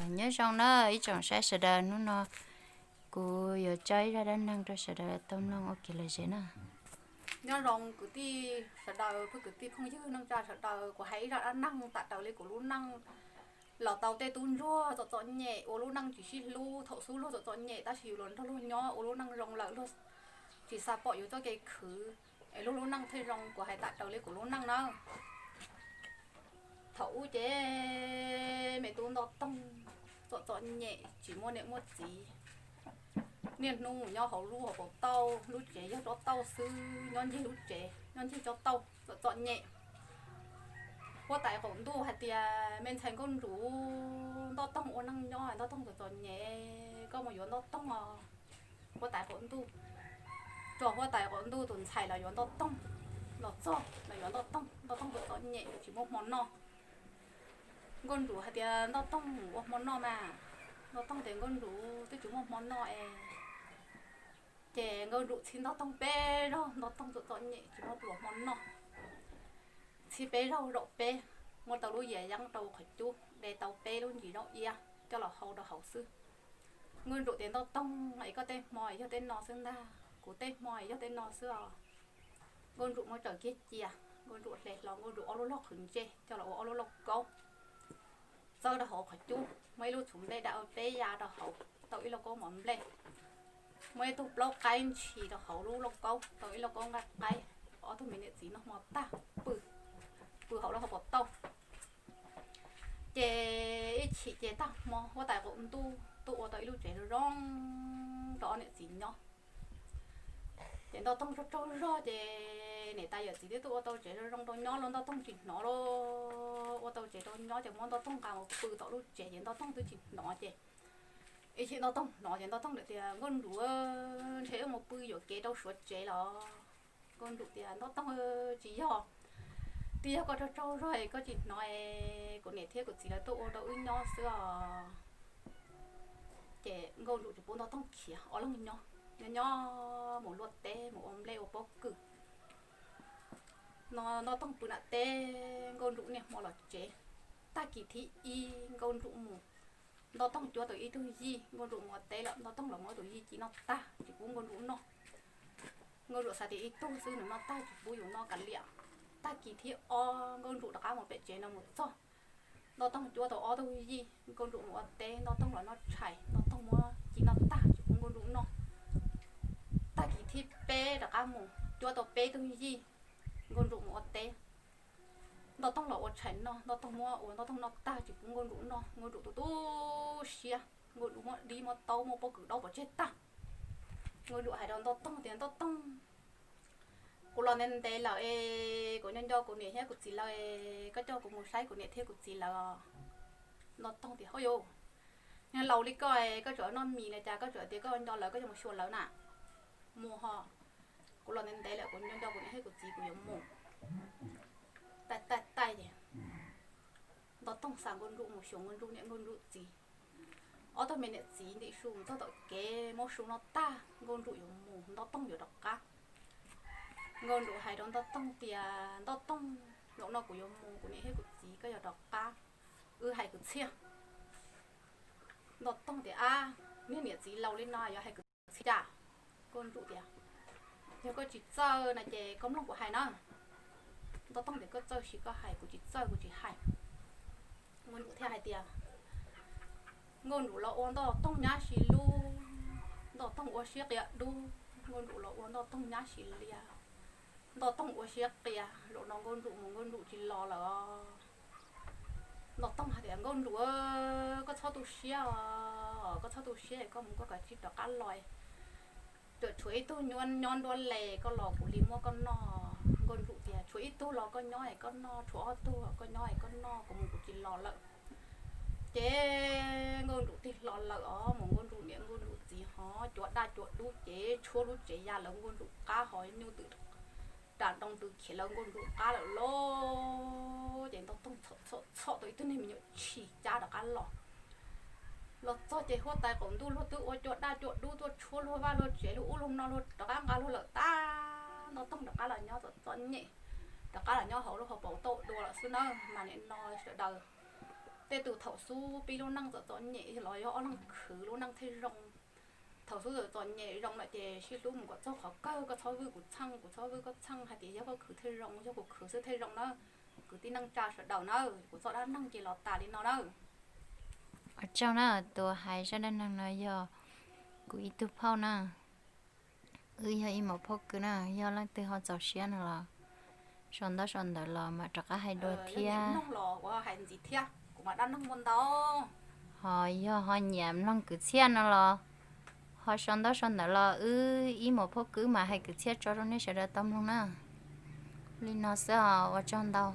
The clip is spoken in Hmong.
Nyob zoo na ib tsoom saib sawv daws, hnub no kuv yuav tso ib zaj dab neeg rau sawv daws tau mloog ua kev lom zem na. Nyob zoo kwv tij sawv daws, phooj kwv tij phooj ywg neej tsa sawv daws, kuv hais ib zaj dab neeg tam raws li kuv lub neej los tau tej tub ntsuag txom txom nyem ua lub neej tsis sib hlub, thaum xub luag txom txom nyem tab sis yus los nrog luag nyob ua lub neej zoo lawm luag tsis xav pom yus txoj kev khwv, es luag lub neej thiaj zoo. Kuv hais tam raws li kuv lub neej na. Thaum ub ces me tub nto toog txom txom nyem tsis muaj niam muaj txiv. Niaj hnub mus nyob hauv lub hauv paus tauj, lub tsev yog tsob tauj xwb, nyob ncig lub tsev nyob ncig tsob tauj txom txom nyem. Huab tais qaum ntuj hais tias, me ntxhais Nkauj Ntsum, nto toog ua neej nyob nto toog txom txom nyem, koj mus yuav nto toog os. Huab tais qaum ntuj, tso huab tais qaum ntuj tus ntxhais los yuav nto toog, los txog los yuav nto toog, nto toog txom txom nyem tsis muaj hmo noj. Nkauj Ntsum hais tias, nto toog ua hmo noj mas. Nto toog tias, Nkauj Ntsum, twb tsis muaj hmo noj es. Ces Nkauj Ntsum txhij nto toog peb zaug, nto toog txom txom nyem tsis muaj pluas hmo noj. Txhij peb zaug zaum peb, muab tau lub yias yeeb rau qhov cub, de tau peb lub ntsis zaub iab coj los hau rau hauv xwb. Nkauj Ntsum tias, nto toog es koj tej hmo es yog tej no xwb ntag, kuv tej hmo es yog tej no xwb os. Nkauj Ntsum muab tsaws kiag cia, Nkauj Ntsum hle hlo Nkauj Ntsum ob lub log qhwv ntsej coj los ua ob lub lauj kaub, txawb rau hauv qhov cub, muab ib lub txhuv nplej da peb ya rau hauv, tau ib lauj kaub mov nplej, muab ib tug plaub qaib ntshis rau hauv lub lauj kaub, tau ib lauj kaub nqaij qaib. Ob tug me niam txiv noj hmo tag, pw, pw hauv lub hauv paus tauj. Ces ib chim ces tag hmo huab tais qaum ntuj tuaj ua tau ib lub tsev zoo zoo rau ob niam txiv nyob. Ces nto toog tsaug tsaug zog ces niam tais yawm txiv twb tuaj ua tau tsev zoo zoo rau nyob los nto toog tsis hnov los, ua tau tsev rau nyob ces muab nto toog nqa mus pw tom lub tsev ces nto toog twb tsis hnov ces ib chim nto toog hnov ces nto toog tias, Nkauj Ntsum, ntshe wb mus pw yuam kev rau suav tsev los? Nkauj Ntsum tias, nto toog, tsis yog, twb yog koj tsaug tsaug zog es koj tsis hnov es kuv niam thiab kuv txiv lawv tuaj ua rau wb nyob xwb os. Ces Nkauj Ntsum tsis pub nto toog khiav, ob leeg nyob, nyob nyob mus luaj teb mus ua nplej ua pob kws. Nto toog pw nram teb, Nkauj Ntsum niaj hmo los tsev. Tag kis thib ib Nkauj Ntsum mus, nto toog cuab tau ib tug yij, Nkauj Ntsum mus ua teb lawm, nto toog los muab tus yij ci noj tag tsis pub Nkauj Ntsum noj. Nkauj Ntsum xav tias ib tug xwb nws noj tag tsis pub yus noj kav liam. Tag kis thib ob Nkauj Ntsum rov qab mus pem tsev no mus txog, nto toog cuab tau ob tug yij, Nkauj Ntsum mus ua teb, nto toog los noj tshais, nto toog muab ci noj tag tsis pub Nkauj Ntsum noj. Tag kis thib peb rov qab mus cuab tau peb tug yij, Nkauj Ntsum mus ua teb, nto toog los ua tshais noj, nto toog muab ua nto toog noj tag tsis pub Nkauj Ntsum noj. Nkauj Ntsum tu tu siab, Nkauj Ntsum muab dib muab taub muab pob kws daub pov tseg tag. Nkauj Ntsum hais rau nto toog tias, nto toog, kuv los ntev ntev lawm es kuv nco nco kuv niam thiab kuv txiv lawm es koj coj kuv mus saib kuv niam thiab kuv txiv lawm os. Nto toog tias, hauj yus, niag laus li koj es koj tseem noj mis li cas, koj tseem tias koj nco lawv koj yuav mus xyuas lawv na. Mus ho, kuv los ntev ntev lawm kuv nco nco kuv niam thiab kuv txiv kuv yuav mus. Taij taij taij ces nto toog xa Nkauj Ntsum mus xyuas Nkauj Ntsum niam Nkauj Ntsum txiv. Ob tug me niam txiv ntim su mus txog tom kev muab su noj tag, Nkauj Ntsum yuav mus, nto toog yuav rov qab. Nkauj Ntsum hais rau nto toog tias, nto toog, zaum no kuv yuav mus, kuv niam thiab kuv txiv koj yuav rov qab, wb hais kwv txhiaj. Nto toog tias, ab, niag niam txiv laus li no yuav hais kwv txhiaj cas? Nkauj Ntsum tias, yog koj tsis txawj no ces koj mloog kuv hais na. Nto toog tias, koj txawj siv koj hais, kuv tsis txawj kuv tsis hais. Nkauj Ntsum thiaj hais tias, Nkauj Ntsum los ua nto toog nyab sis lub, nto toog ua siab qias dub, Nkauj Ntsum los ua nto toog nyab sis liab, nto toog ua siab qias, zaum no Nkauj Ntsum mus Nkauj Ntsum tsis los lawm os. Nto toog hais tias, Nkauj Ntsum, koj txhob tu siab os, koj txhob tu siab, koj mus koj kav tsij rov qab los, tseem tshuav ib tug nyob nruab les, koj los kuv li muab koj noj. Nkauj Ntsum tias, tshuav ib tug los koj nyob es koj noj, tshuav ob tug koj nyob es koj noj, kuv mus kuv tsis los lawm. Ces Nkauj Ntsum tig hlo lawm os, mus Nkauj Ntsum niam Nkauj Ntsum txiv ho cuav daj cuav dub ces tshuab lub tsev ya lawv Nkauj Ntsum qab ho nyuj twm ram nroo twm khiav lawv Nkauj Ntsum qab lawm lauj. Ces nto toog txhom txhom tau ib tug niag me nyuam tshis cab rov qab los. Los txog ces huab tais qaum ntuj luag twb ua cuav daj cuav dub tuaj tshuab luag vaj luag tsev luag ub luag no luag rov qab nqa luag lawm tag. Nto toog rov qab los nyob txom txom nyem, rov qab los nyob hauv lub hauv paus tauj dua lawm xwb nawb. Mas nim no sawv daws Tej tus thaum xub pib lub neej txom txom nyem los yog ob leeg khwv lub neej thiaj zoo. Thaum xub txom txom nyem zoo lawm ces sib hlub mus kom txog qhov kawg, koj txhob vwj kuv txheej, kuv txhob vwj koj txheej, hais tias yog koj khwv thiaj zoo, yog kuv khwv xwb thiaj zoo na. Kwv tij neej tsa sawv daws na, kuv txoj dab neeg ces los tas li no na. Ua tsaug na, tus hais zaj dab neeg no yog kuv ib tug phauj na. Wb yog ib muam phauj kwv na, yog leej twg ho txaus siab no los sau ntaub sau ntawv los mam rov qab hais dua thiab. Los hais ntxiv thiab, kuv mas dab neeg muaj ntau. Ho yog ho nyiam mloog kwv txhiaj no los ho sau ntaub sau ntawv los wb ib muam phauj kwv mam hais kwv txhiaj tso rau nej sawv daws tau mloog na. Li no xwb os, ua tsaug ntau.